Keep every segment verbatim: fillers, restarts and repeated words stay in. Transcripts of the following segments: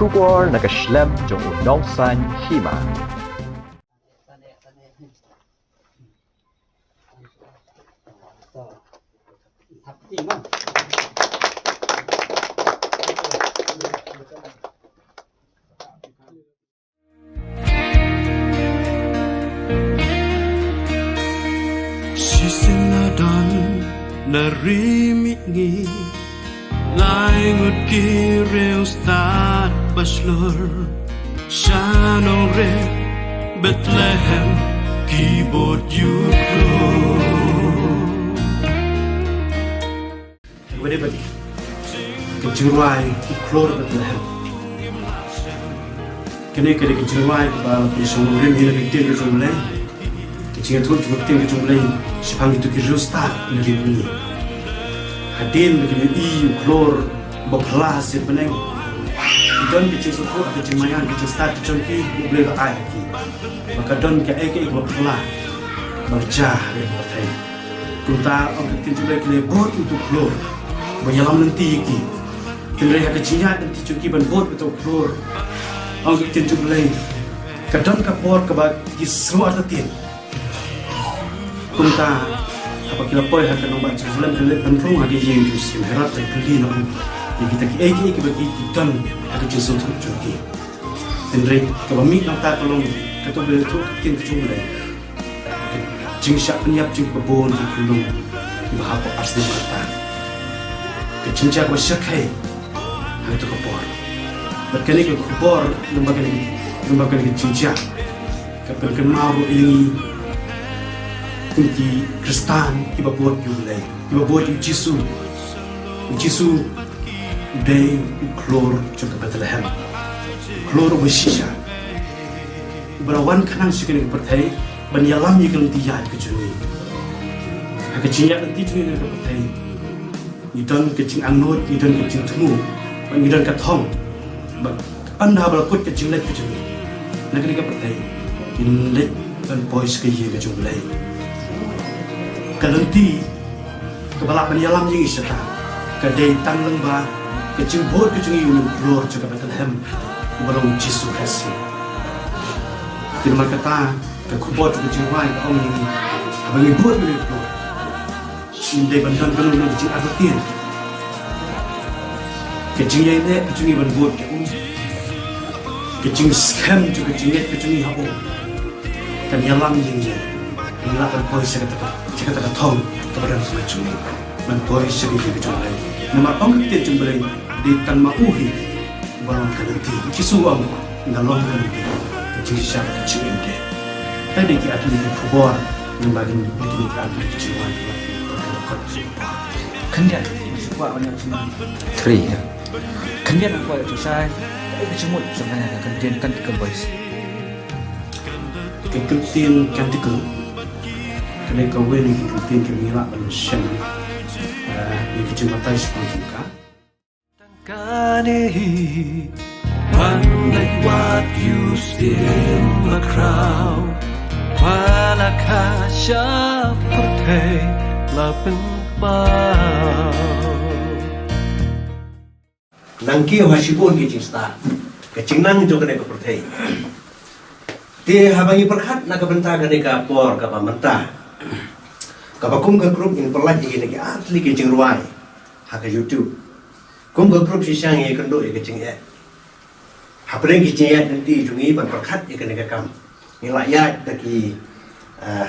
Khubor na ka shlem jong u nongsan hima. Shisien la don na ri mihngi lai ngut ki riewstad ba shlur sha nongrim Bethlehem ki bud ïa u khlur. Kane ka dei ka jingrwai u khlur Bethlehem. Kane ka dei ka jingrwai kaba la pynshong nongrim hi na ka ktien ka jong U Blei. Ka jingïathuh jong ka ktien ka jong U Blei shaphang kito ki riewstad na ri mihngi. Hadien ba ki la ïohi ïa u khlur ba phylla ha sien bneng, ki don ka jingsngewthuh ha ka jingmaïan ka jingstad ka jong ki, U Blei u la ai ha ki ba ka don kaei kaei kaba phylla ba la jia ha ka pyrthei. Kumta ong ka ktien jong U Blei, ki la bud ïa uto u khlur ban ïalam lynti ïa ki. Hynrei ha ka jingïaid lynti jong ki ban bud ïa uto u khlur, ong ka ktien jong U Blei, ka don ka por kaba ki sngew artatien. Kumta haba ki la poi ha ka nongbah Jerusalem, ki la leit ban rung ha ka ïing Jerusalem, Herod u la kylli na u ïa kita kiei kiei kiba ki, ki don ha ka jingsngewthuh jong ki. Hynrei kaba mih nangta ka long kato ba ïathuh ka ktien ka jong U Blei. Jingshah pynïap jong kiba bun ki khyllung kiba hapoh arsien kata. Ka jingjia kaba shyrkhei ha kato ka por. Bad kane ka khubor, lyngba kane, lyngba kane ka jingjia, ka pynkynmaw ruh ïa ngi kum ki Khristan kiba bud ïa U Blei, kiba bud ïa U Jisu. U Jisu u dei u khlur jong ka Bethlehem, u khlur uba shisha, uba la wan khnang sha kane ka pyrthei ban ïalam ïa ka lynti ïaid ka jong ngi. Ha ka jingïaid lynti jong ngi ha kane ka pyrthei, ngi don ka jingangnud, ngi don ka jingthmu, bad ngi don ka thong. Bad ynda ba la kut ka jingleit ka jong ngi na kane ka pyrthei, ngin leit ban poi sha ka ïing ka jong U Blei. Ka lynti kaba lah ban ïalam ïa ngi shata ka dei tang lyngba ka jingbud ka jong ngi ïa une u khlur jong ka Bethlehem, uba long U Jisu Khrist. Te namar kata ka khubor jong ka jingrwai ka ong ïa ngi, haba ngi bud ïa une u khlur, ngim dei ban don kano kano ka jingartatien. Ka jingïaineh ka jong ngi ban bud ïa u, ka jingskhem jong ka jingngeit ka jong ngi ha u, kan ïalam ïa ngi, ngin lah ban poi sha kata ka, sha kata ka thong kaba don ha ka jong ngi, ban poi sha ka ïing ka jong U Blei. Namar ong ka ktien jong U Blei, dei tang ma u hi uba long ka lynti. U Jisu u ong, nga long ka lynti, ka jingshisha bad ka jingim de. Te dei ki ar tylli ki khubor lyngba kine, kine ki ar tylli ki jingrwai. Khyndiat, nga shu kwah ban ïa u jingmut. Three, yeah. Khyndiat nga kwah ïa u jingshai. Kaei ka jingmut jong kane ka kyntien Canticle Boys? Ka kyntien Canticle, kane kawei na ki kyntien kiba ngi lah ban shem, eh, ïa ka jingbatai shaphang jong ka. Tang kane hi ban leit wad ïa u syiem bakhraw, ba la kha sha pyrthei la pynpaw. Nang kiew ha shibun ki jingstad, ka jingnang jong kane ka pyrthei. Te haba ngi pyrkhat na ka bynta kane ka por kaba mynta, kaba kum ka group ngin pyllait ïa kine ki ar tylli ki jingrwai ha ka YouTube. Kum ka group shisha ngi ïakynduh ïa ka jingeh. Hapdeng ki jingïaid lynti jong ngi ban pyrkhat ïa kane ka kam, ngi la ïaid da ki, ah,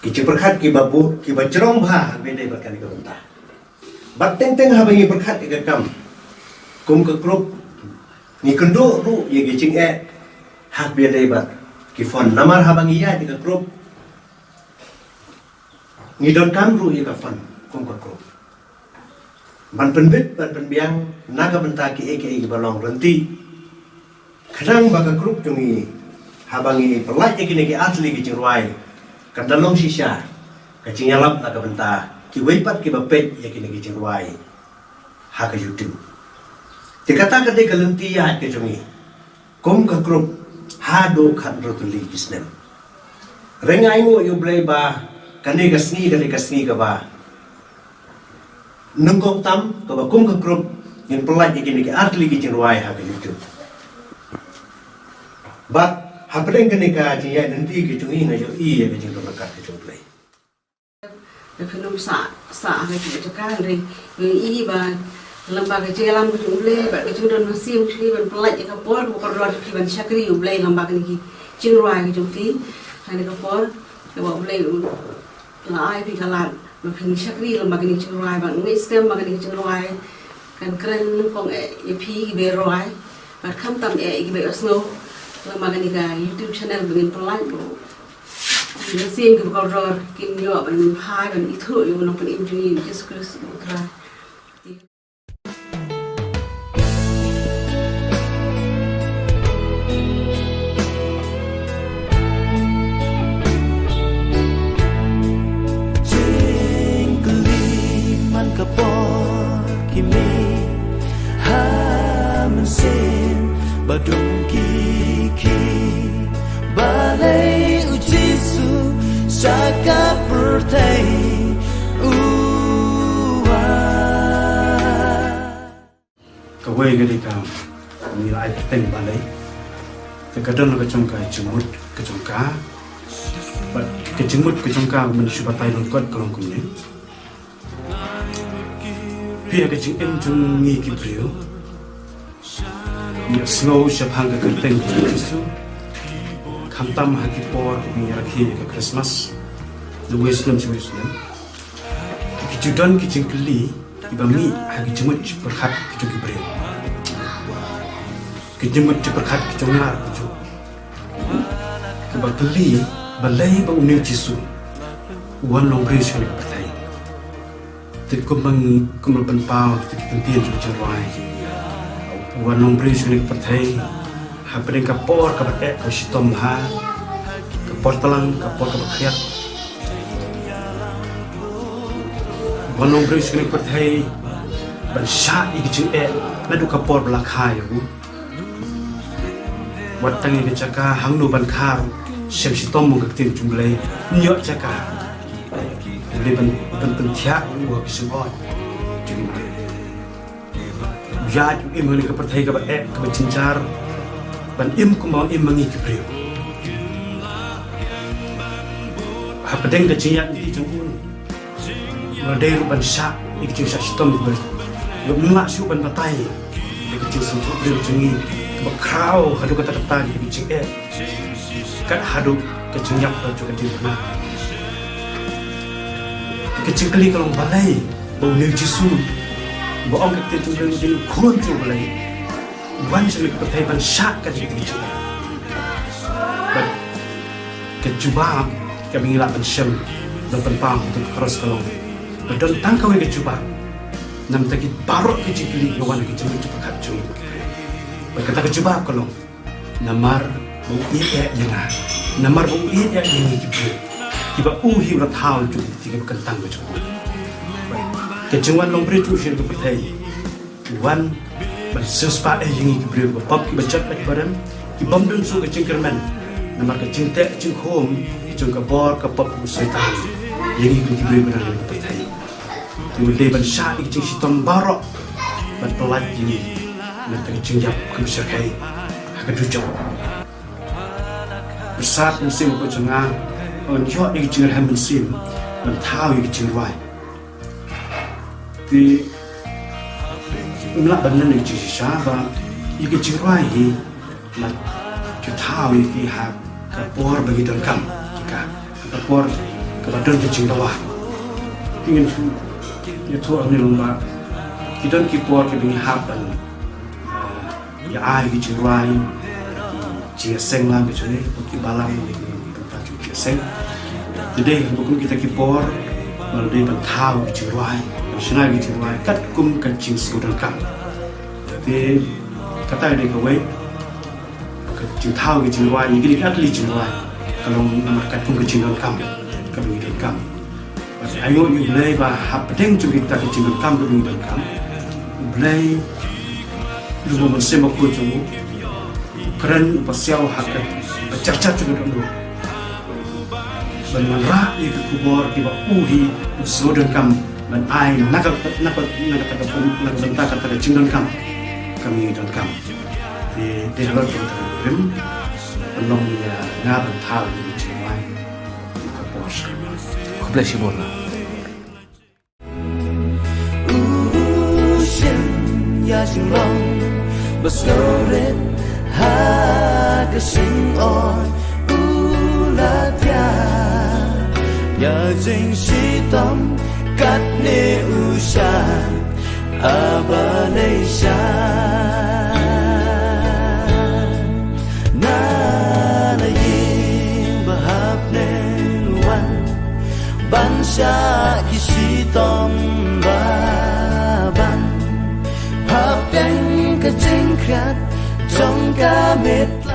ki jingpyrkhat kiba bun, kiba jrong bha ha kaba ïadei bad kane ka bynta. Bad teng teng haba ngi pyrkhat ïa ka kam kum ka group, ngi kynduh ruh ïa ki jingeh ha kaba ïadei bad ki phone. Namar haba ngi ïaid ïa ka group, ngi donkam ruh ïa ka phone kum ka group ban pynbit, ban pynbiang na ka bynta kiei kiei kiba long lynti. Khnang ba ka group jong ngi, haba ngi pyllait ïa kine ki ar tylli ki jingrwai, kan da long shisha ka jingïalap na ka bynta kiwei pat kiba peit ïa kine ki jingrwai ha ka YouTube. Te kata ka dei ka lynti ïaid ka jong ngi kum ka group haduh khathynriew tylli ki snem. Hynrei nga ainguh ïa U Blei ba kane ka sngi ka dei ka sngi kaba nyngkong tam kaba kum ka group ngin pyllait ïa kine ki ar tylli ki jingrwai ha ka YouTube. Bad hapdeng kane ka jingïaid lynti ka jong ngi, nga ïohi ïa ka jingdon ryngkat ka jong U Blei. Ba phin ym sah sah ha ka jaka, hynrei ngi i ba lyngba ka jingïalam ka jong U Blei bad ka jingdon mynsiem ka jong ngi ban pyllait ïa ka por kaba kordor jong phi ban shakri U Blei lyngba kine ki jingrwai ka jong phi. Ha kane ka por kaba U Blei u la ai phi ka lad ba phin shakri lyngba kine ki jingrwai, ba ngi ngeit skhem ba kine ki jingrwai kan kren nyngkong eh ïa phi kiba rwai bad khamtam eh ïa kiba ïohsngew lyngba kane ka YouTube channel ba ngin pyllait. Ba ki mynsiem kiba kordor kin ïoh ban phai ban ithuh ïa u Nongpynim jong ngi U Jisu Khrist U Trai. Jingkylli man ka por ki mih ha mynsiem ba dum ki ki, balei U Jisu sha ka pyrthei u wan. Kawei ka dei ka, ngi la ai kyrteng Balei. Te ka don ka jong ka jingmut ka jong ka. Bad ka jingmut ka jong ka, mynta shu batai lyngkot ka long kumne. Phi ha ka jingim jong ngi ki briew, ngi ïohsngew shaphang ka kyrteng jong U Jisu, khamtam ha ki por ba ngi ïarakhe ïa ka Christmas, na uwei u snem sha uwei u snem. Ki ju don ki jingkylli kiba mih ha ki jingmut jingpyrkhat ki jong ki briew, ki jingmut jingpyrkhat ki jong nga ki ju, kiba kylli balei ba une U Jisu u wan long briew sha kane ka pyrthei. Te kumba ngi, kumba la pynpaw kita ki kyntien jong ka jingrwai, u wan long briew sha kane ka pyrthei hapdeng ka por kaba eh kaba shitom bha, ka por tlang, ka por kaba khriat. U wan long briew sha kane ka pyrthei ban shah ïa ki jingeh naduh ka por ba la kha ïa u. Wat tang ïa ka jaka hangno ban kha ruh, shem shitom, ong ka ktien jong U Blei, ym ïoh jaka. U Blei ban, ban pynthiah ïa u ha ka jingmut jong ngi. U ïaid u im ha kane ka pyrthei kaba eh kaba jynjar, ban im kumba im ma ngi ki briew. Hapdeng ka jingïaid lynti jong u, u la dei ruh ban shah ïa ka jingshah shitom ki briew. Ym lah shuh ban batai ïa ka jingsngewthuh briew jong ngi kaba khraw haduh katta katta ïa ka jingeh, kat haduh ka jingïap jong ka diengphna. Ka jingkylli ka long balei ba une U Jisu, ba ong ka ktien jong U Blei, U Khun jong U Blei, u wan sha kane ka pyrthei ban shah ka jingkylli jong ngi. Bad ka jubab kaba ngi lah ban shem, ban pynpaw ha ka kros ka long ba don tang kawei ka jubab na bynta ki baroh ki jingkylli kiba wan ha ki jingmut jingpyrkhat jong ngi. Bad kata ka jubab ka long, namar ba u ïeit ïa nga, namar ba u ïeit ïa ngi ki briew, kiba u hi u la thaw jong ki, kiba kyntang ka jong u. Ka jingwan long briew jong u sha kane ka pyrthei, u wan ban siewspah ïa ngi ki briew kiba pop, kiba jot bad kiba rem, ki bym don shuh ka jingkyrmen namar ka jingteh jingkhum jong ka bor ka pop u Soitan ïa ngi kum ki briew kiba don ha kane ka pyrthei. Te u dei ban shah ïa ki jingshitom baroh, ban pyllait ïa ngi na ka jingïap kaba shyrkhei ha ka dujok. Pyrsad mynsiem bakhuid jong nga, ban ïoh ïa ka jingrhem mynsiem ban thaw ïa ka jingrwai. Te ym lah ban len ïa ka jingshisha ba ïa ka jingrwai hi la ju thaw ïa ki ha ka por ba ngi donkam ïa ka, ha ka por kaba don ka jingdawa. Te ngin shu ïathuh hangne long ba ki don ki por kiba ngi hap ban, ah, ïa ai ki jingrwai, ki jingïaseng lang ki jong ngi, ki balang, ki bynta ki jingïaseng. Te dei ba kum kita ki por ba la dei ban thaw ki jingrwai, ban shna ki jingrwai katkum ka jingsngew donkam. Te kata ka dei kawei. Ka jingthaw ki jingrwai ïa kine ki artylli jingrwai ka long namar katkum ka jingdonkam kaba ngi donkam. Bad ainguh ïa U Blei ba hapdeng jong kita ki jingdonkam kaba ngi donkam, U Blei, u Mynsiem Bakhuid jong u, u kren, u pasiaw ha kaba jar jar jong ka dohnud ban wanrah ïa ki khubor kiba u hi u sngew donkam ban ai na ka, na ka, na kata ka, na ka bynta kata ka jingdonkam kaba ngi donkam. Te, te halor kata ka rim, Long ïa nga ban thaw ïa u jingwan. Khublei shibun. Ïa jing long ba sngewrit ha ka jingoi u la thiah. Ïa jing shitom katne u shah a ba lei shah. Na la ïing ba hap ne wan ban shah ki shitom ba ban hap ïeng ka jingkhriat jong ka met.